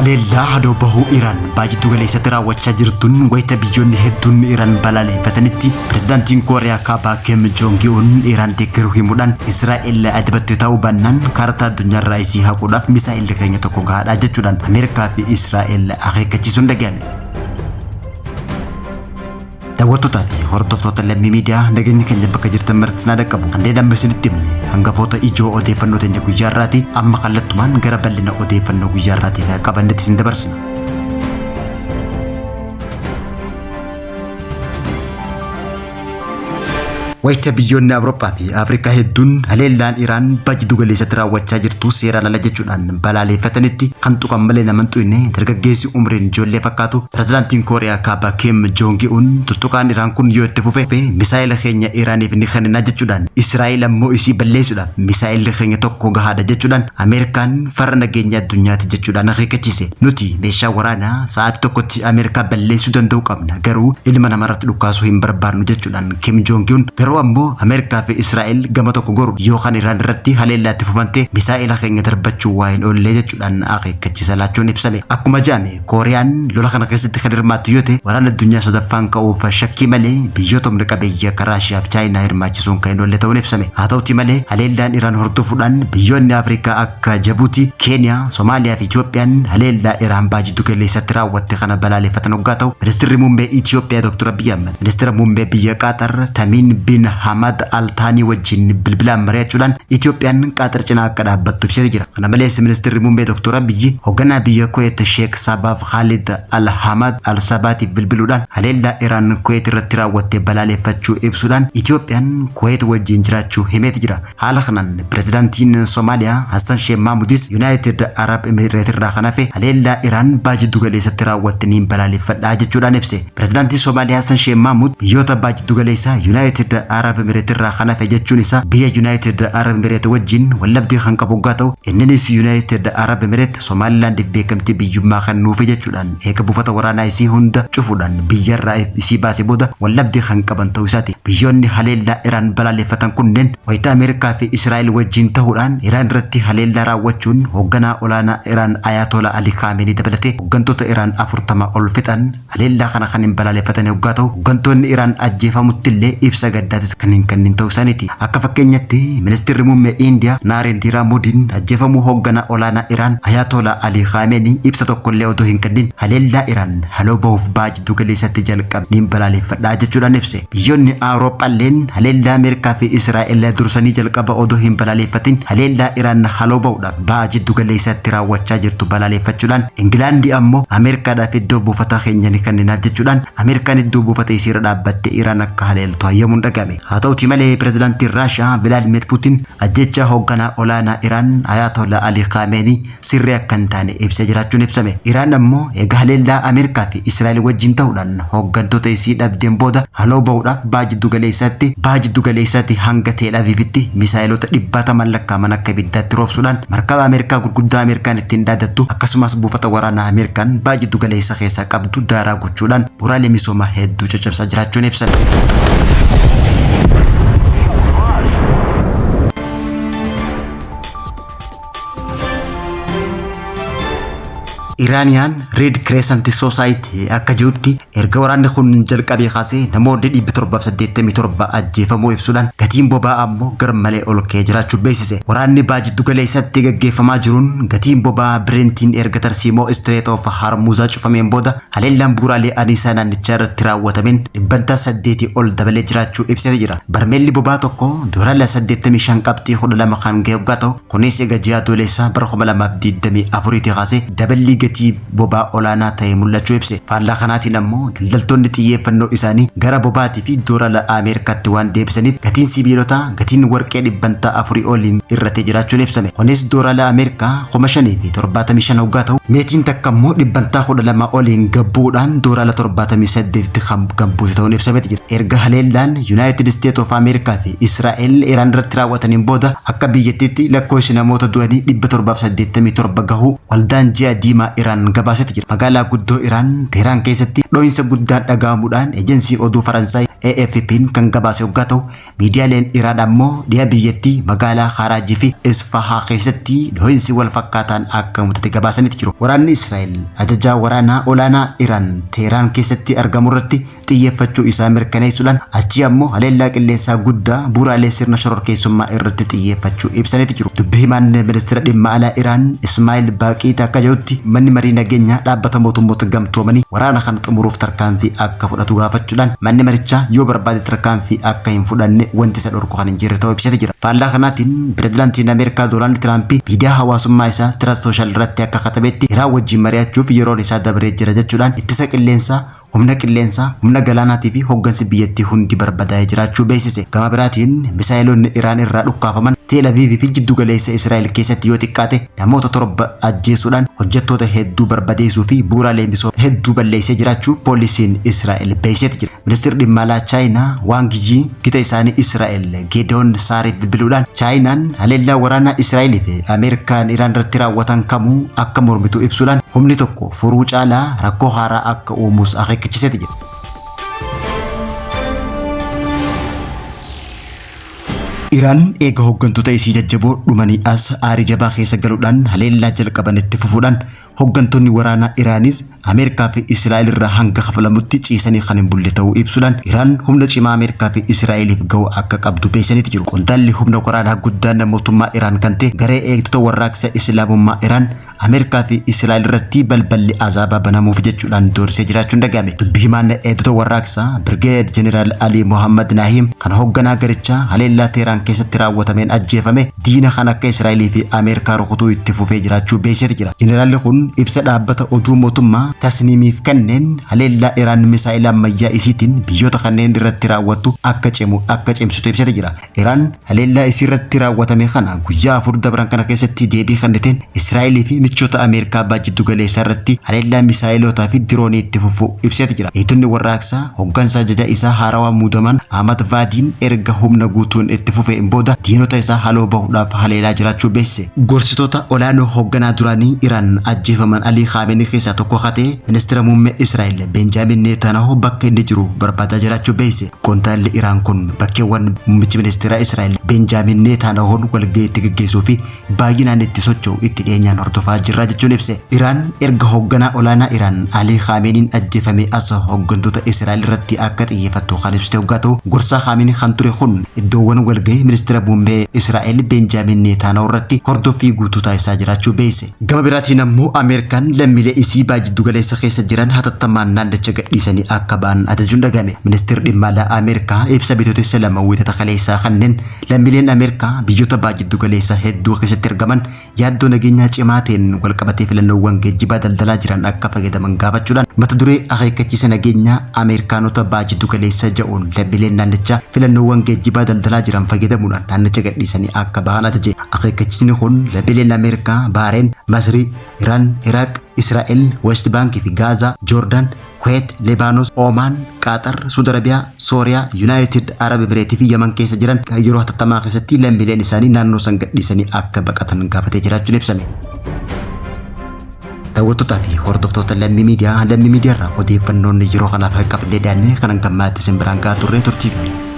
Haleellaa haloo bahuu Iraan baha jiddu galeessatti raawwachaa jirtuun wayita biyyoonni hedduun Iraan balaaleffatanitti, pirezidaantiin Kooriyaa Kaabaa Kim Joongi Un Iraan deeggaruu himuudhaan, Israa'el adabatte ta'uu baannaan kaartaa addunyaarraa isii haquudhaaf misaa'illi keenya tokko gahaadha jechuudhaan Ameerikaa fi Israa'el akeekkachiisuun dhaga'ame. Daawwattootaa fi hordoftoota Lammii Miidiyaa, nageenya keenya bakka jirtan maratti isin haa dhaqqabu. Kanneen amma isinitti himne hangafoota ijoo odeeffannoo teenya guyyaa irraati. Amma kallattumaan gara bal'ina odeeffannoo guyyaa irraatiif qabannetti isin dabarsina. Wayita biyyoonni Awurooppaa fi Afrikaa hedduun haleellaan Iraan baha jiddu galeessatti raawwachaa jirtu seeraan ala jechuudhaan balaaleeffatanitti, kan tuqan malee nama hin tuqne dargaggeessi umriin ijoollee fakkaatu pirezidaantiin Kooriyaa Kaabaa Kim Joongi Un tuttuqaan Iraan kun yoo itti fufe misaa'ila keenya Iraaniif ni kennina jechuudhaan, Israa'el ammoo isii balleessuudhaaf misaa'illi keenya tokko gahaadha jechuudhaan Ameerikaan farra nageenya addunyaati jechuudhaan akeekkachiise. Nuti meeshaa waraanaa sa'aatii tokkotti Ameerikaa balleessuu danda'u qabna, garuu ilma namarratti dhukaasuu hin barbaadnu jechuudhaan Kim Jong Un, garuu ammoo Ameerikaa fi Israa'el gama tokko goru yoo kan Iraan irratti haleellaa itti fufante misaa'ela keenya darbachuu waa hin oollee jechuudhaan akeekkachiisa laachuun ibsame. Akkuma jedhame Kooriyaan lola kana keessatti kan hirmaattu yoo ta'e, waraana addunyaa sadaffaan ka'uuf shakkii malee biyyoota humna qabeeyyii akka Raashiyaa fi Chaayinaa hirmaachisuun kan hin oolle ta'uun ibsame. Haa ta'utii malee, haleellaan Iraan hordofuudhaan biyyoonni Afrikaa akka Jabuutii, Keeniyaa, Somaaliyaa fi Itiyoophiyaan haleellaa Iraan baha jiddu galeessatti raawwatte kana balaaleffatan hoggaa ta'u, Ministirri Muummee Itiyoophiyaa Dr. Abiyyi Ahmad Ministira Muummee biyya Qaaxar Tamiin bin Hamad Al Taanii wajjin bilbilaan mari'achuudhaan Itiyoophiyaan Qaaxar cinaa akka dhaabbattu ibsee jira. Kana malees, Ministirri Muummee Dr. Abiyyi hogganaa biyya Kuweet Sheek Sabaaf Khaalid Al Hamad Al Sabaatiif bilbiluudhaan haleellaa Iraan Kuweet irratti raawwatte balaaleffachuu ibsuudhaan Itiyoophiyaan Kuweet wajjin jiraachuu himeeti jira. Haala kanaan Pirezidaantiin Somaaliyaa Hassan Sheeh Maamudis Yunaayitid Arab Emireet irraa kan hafe haleellaa Iraan baha jiddugaleessatti raawwatte niin balaaleffadha jechuudhaan ibse. Pirezidaantiin Somaaliyaa Hassan Sheeh Maamud biyyoota baha jiddugaleessaa Yunaayitid Arab Emireet irraa kan hafe jechuun isaa biyya Yunaayitid Arab Emireet wajjin waldhabdee kan qabu hoggaa ta'u, inninis Yunaayitid Arab Emireet Somaalilaandiif beekamtii biyyummaa kennuufi jechuudhaan eega buufata waraanaa isii hunda cufuudhaan biyyarraa isii baase booda waldhabdee kan qaban ta'uu isaati. Biyyoonni haleellaa Iraan balaaleffatan kunneen wayita Ameerikaa fi Israa'el wajjin tahuudhaan Iraan irratti haleellaa raawwachuun hoogganaa olaanaa Iraan Ayaatolaa Ali Kaameenii dabalatee hooggantoota Iraan 40 ol fixan haleellaa kana kan hin balaaleffatan hoggaa ta'u, hooggantoonni Iraan ajjeefamuttillee ibsa gaddaatis kan hin kennin ta'uu isaaniiti. Akka fakkeenyatti, Ministirri Muummee Indiyaa Naarendiraa Moodiin ajjeefamuu hoogganaa olaanaa Iraan Ayaatolaa Ali Kaameenii ibsa tokkollee odoo hin kennin haleellaa Iraan haloo bahuuf baha jiddu galeessatti jalqabe niin balaaleffadha jechuudhaan ibse. Biyyoonni Awurooppaalleen haleellaa Ameerikaa fi Israa'el dursanii jalqaba odoo hin balaaleeffatin haleellaa Iraan haloo bahuudhaaf baha jiddu galeessatti raawwachaa jirtu balaaleeffachuudhaan, Ingilaandi ammoo Ameerikaadhaaf iddoo buufataa keenya ni kenninaaf jechuudhaan Ameerikaan iddoo buufata isiirra dhaabbattee Iraan akka haleeltu hayyamuun dhaga'ame. Haa ta'utii malee, Pirezidaantiin Raashiyaa Vilaadimir Puutin ajjeechaa hoogganaa olaanaa Iraan Ayaatolaa Ali Kaameenii sirrii akka hin taane ibsee jiraachuun ibsame. Iraan ammoo eega haleellaa Ameerikaa fi Israa'el wajjin ta'uudhaan hooggantoota isii dhabdeen booda haloo bahuudhaaf baha jiddu galeessaatti hanga Teel Aviivitti misaa'eloota dhibbaatamaan lakkaa'aman akka ibiddaatti roobsuudhaan markaba Ameerikaa gurguddaa Ameerikaan ittiin dhaadattu, akkasumas buufata waraanaa Ameerikaan baha jiddu galeessa keessaa qabdu daaraa gochuudhaan bu'uuraalee misoomaa hedduu caccabsaa jiraachuun ibsame. Iraaniyaan Red Crescent Society akka jirutti, erga waraanni kun jalqabee kaasee namoonni 787 ajjeefamuu ibsuudhaan gatiin boba'aa ammoo garmalee ol ka'ee jiraachuu beeksise. Waraanni baha jiddu galeessatti gaggeeffamaa jiruun gatiin boba'aa Birentiin erga tarsiimoo Strait of Hormuz cufameen booda haleellaan bu'uuraalee anniisaa naannichaa irratti raawwatameen 8% ol dabalee jiraachuu ibsee jira. Barmeelli boba'aa tokko doolaara 85 qabxii 12 kan ga'e yoggaa ta'u, kunis egaa ji'a Adoolessaa bara 2024 kaasee daballii gatii boba'aa olaanaa ta'e mul'achuu ibse. Faallaa kanaatiin ammoo daldaltoonni xiyyeeffannoo isaanii gara boba'aatii fi doolaara Ameerikaatti waan deebisaniif gatiin sibiilotaa, gatiin warqee 4% oliin irratee jiraachuun ibsame. Kunis doolaara Ameerikaa 5,075 hoggaa ta'u, meetiin takka immoo 12% oliin gabbuudhaan doolaara 78tti kan gabbuute ta'uun ibsameeti jira. Erga haleellaan United States of America fi Israa'el Iraan irratti raawwataniin booda akka biyyattiitti lakkoofsi namoota du'anii 787 gahuu waldaan Ji'a Diimaa Iraan gabaasetti jira. Magaalaa guddoo Iraan Teheraan keessatti dho'iinsa guddaan dhaga'amuudhaan ejensii oduu Faransaay AFP'n kan gabaase hoggaa ta'u, miidiyaaleen Iraan ammoo dhiha biyyattii magaalaa Haraajii fi Isfahaa keessatti dho'iinsi wal fakkaataan akka mudate gabaasanitti jiru. Waraanni Israa'el ajajaa waraanaa olaanaa Iraan Teheraan keessatti argamu irratti xiyyeeffachuu isaa mirkaneessuudhaan achii ammoo haleellaa qilleensaa guddaa bu'uuraalee sirna shororkeessummaa irratti xiyyeeffachuu ibsaniiti jiru. Dubbi himaan ministeera dhimma alaa Iraan Ismaa'il Baaqiit akka jedhutti manni marii nageenyaa dhaabbata mootummoota gamtoomanii waraana kana xumuruuf tarkaanfii akka fudhatu gaafachuudhaan manni marichaa yoo barbaade tarkaanfii akka hin fudhanne wanti isa dhorku kan hin jirre ta'uu ibsate jira. Faallaa kanaatiin pirezidaantiin Ameerikaa Doonaald Tiraamp miidiyaa hawaasummaa isaa Truth Social irratti akka katabetti Iraan wajjin mari'achuuf yeroon isaa dabree jira jechuudhaan ittisa qilleensaa, humna qilleensaa, humna galaanaatii fi hoggansi biyyattii hundi barbadaa'ee jiraachuu beeksise. Gama biraatiin misaa'eloonni Iraan irraa dhukkaafaman Teel Aviiv fi jiddu galeessa Israa'el keessatti yoo xiqqaate namoota 7 ajjeesuudhaan hojjettoota hedduu barbadeessuu fi bu'uuraalee misoomaa hedduu balleessee jiraachuu poolisiin Israa'el beeksiseeti jira. Ministeerri dhimma alaa Chaayinaa Waang Yii gita isaanii Israa'el Geedoon Saariif bilbiluudhaan Chaayinaan haleellaa waraanaa Israa'elii fi Ameerikaan Iraan irratti raawwatan kamuu akka mormitu ibsuudhaan humni tokko furuu caalaa rakkoo haaraa akka uumuus akeekkachiiseeti jira. Iraan eega hooggantoota isii jajjaboo dhumanii as aarii jabaa keessa galuudhaan haleellaa jalqaban itti fufuudhaan hooggantoonni waraanaa Iraanis Ameerikaa fi Israa'el irraa hanga kafalamutti ciisanii kan hin bulle ta'uu ibsuudhaan Iraan humna cimaa Ameerikaa fi Israa'eliif ga'u akka qabdu beeksisaniiti jiru. Qondaalli humna waraanaa guddaan mootummaa Iraan kan ta'e garee eegdota warraaqsa Islaamummaa Iraan Ameerikaa fi Israa'el irratti balballi azaabaa banamuuf jechuudhaan doorsisee jiraachuun dhaga'ame. Dubbi himaan eegdota warraaqsaa Birgeed Jeneraal Ali Mohammad Naahim kan hoogganaa garichaa haleellaa Teheraan keessatti raawwatameen ajjeefame diina kan akka Israa'elii fi Ameerikaa rukutuu itti fufee jiraachuu beeksiseeti jira. Jeneraalli kun ibsa dhaabbata oduu mootummaa Tasniimiif kenneen haleellaa Iraan misaa'ila ammayyaa isiitiin biyyoota kanneen irratti raawwattu akka cimu akka cimsitu ibsate jira. Iraan haleellaa isii irratti raawwatame kana guyyaa 4 dabran kana keessatti deebii kenniteen Israa'elii fi michoota Ameerikaa baha jiddu galeessaa irratti haleellaa misaa'ilootaa fi diroonii itti fufuu ibseeti jira. Eegdonni warraaqsaa hoggansa ajaja isaa haarawaa muudaman Ahmad Vaadiin erga humna guutuun itti fufeen booda diinota isaa haloo bahuudhaaf haleelaa jiraachuu beeksise. Gorsitoota olaanoo hoogganaa duraanii Iraan ajjeefaman Alii Khamenei keessaa tokko akka ta'e ministeera muummee Israa'el Benjaamin Netanyahu bakka inni jiru barbaadaa jiraachuu beeksise. Qondaalli Iraan kun bakkeewwan muummichi ministeeraa Israa'el Benjaamin Netanyahuun walgahii itti geggeessuu fi baay'inaan itti socho'u itti dhiyeenyaan hordofaa jirra jechuun ibse. Iraan erga hoogganaa olaanaa Iraan Alii Khaameniin ajjeefamee as hooggantoota Israa'el irratti akka xiyyeeffattu kan ibsite hoggaa ta'u, gorsaa Khamenei kan ture kun iddoowwan walgahii ministeera muummee Israa'el Benjaamin Netanyahu irratti hordoffii guutuu taasisaa jiraachuu beeksise. Gama biraatiin ammoo Ameerikaan lammiilee isii baha jiddugaleessa keessa jiran hatattamaan naannicha gadhiisanii akka ba'an ajajuun dhagahame. Ministeerri dhimma alaa Ameerikaa ibsa Bitootessa 2 Wiixata kaleessaa kanneen lammiileen Ameerikaa biyyoota baha jiddugaleessaa hedduu keessatti argaman yaaddoo nageenyaa cimaa ta'een walqabatee filannoowwan geejjibaa daldalaa jiran akka fayyadaman gaafachuudhaan mata duree akeekkachiisa nageenyaa Ameerikaanota baha jiddugaleessaa ja'uun lammiileen naannichaa filannoowwan geejjibaa daldalaa jiran fayyadamuudhaan naannicha gadhiisanii akka bahan ajaje. Akeekkachiisni kun lammiileen Ameerikaa, Baareen, Masrii, Iraan, Iraaq, Israa'el, West Baankii fi Gaazaa, Joordaan, Kuweet, Lebaanos, Oomaan, Qaaxar, Suud Arabiyaa, Sooriyaa, Yuunaayitid Arab Emireetii fi Yaman keessa jiran yeroo hatattamaa keessatti lammiileen isaanii naannoo san gadhiisanii akka baqatan gaafatee jiraachuun ibsame. Daawwattootaa fi hordoftoota Lammii Miidiyaa, Lammii Miidiyaa irraa odeeffannoon yeroo kanaaf qabannee dhiyaanne kanan gammaatti isin biraan gahaa turre turtii gaarii.